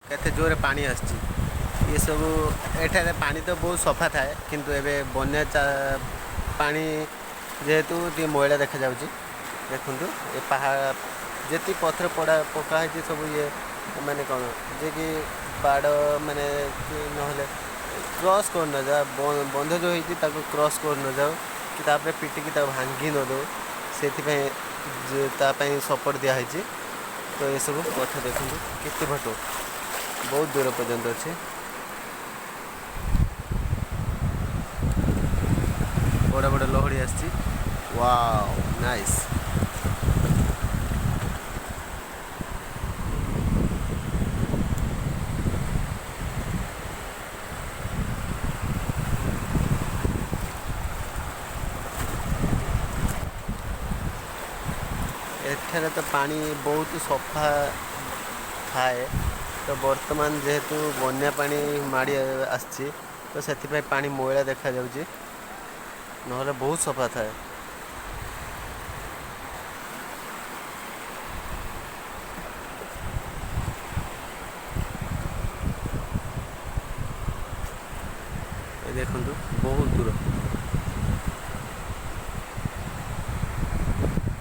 କେତେ ଜୋରରେ ପାଣି ଆସିଛି। ଏସବୁ ଏଠାରେ ପାଣି ତ ବହୁତ ସଫା ଥାଏ, କିନ୍ତୁ ଏବେ ବନ୍ୟା ପାଣି ଯେହେତୁ ଟିକେ ମଇଳା ଦେଖାଯାଉଛି। ଦେଖନ୍ତୁ, ଏ ପାହାଡ଼ ଯେତିକି ପଥର ପଡ଼ା ପକା ହେଇଛି ସବୁ, ଇଏ ମାନେ କ'ଣ ଯିଏକି ବାଡ଼ ମାନେ କି ନହେଲେ କ୍ରସ୍ କରିନଯାଉ, ବନ୍ଧ ଯେଉଁ ହେଇଛି ତାକୁ କ୍ରସ୍ କରିନଯାଉ କି ତାପରେ ପିଟିକି ତାକୁ ଭାଙ୍ଗି ନଦେଉ, ସେଥିପାଇଁ ଯେ ତା ପାଇଁ ସପୋର୍ଟ ଦିଆହେଇଛି। ତ ଏସବୁ ପଥ ଦେଖନ୍ତୁ କେତେ ବାଟ, ବହୁତ ଦୂର ପର୍ଯ୍ୟନ୍ତ ଅଛି। ବଡ଼ ବଡ଼ ଲହଡ଼ି ଆସିଛି। Wow, nice. ଏଠାରେ ତ ପାଣି ବହୁତ ସଫା ଥାଏ, ତ ବର୍ତ୍ତମାନ ଯେହେତୁ ବନ୍ୟା ପାଣି ମାଡ଼ି ଆସିଛି, ତ ସେଥିପାଇଁ ପାଣି ମଇଳା ଦେଖାଯାଉଛି, ନହେଲେ ବହୁତ ସଫା ଥାଏ। ଏ ଦେଖନ୍ତୁ, ବହୁତ ଦୂର।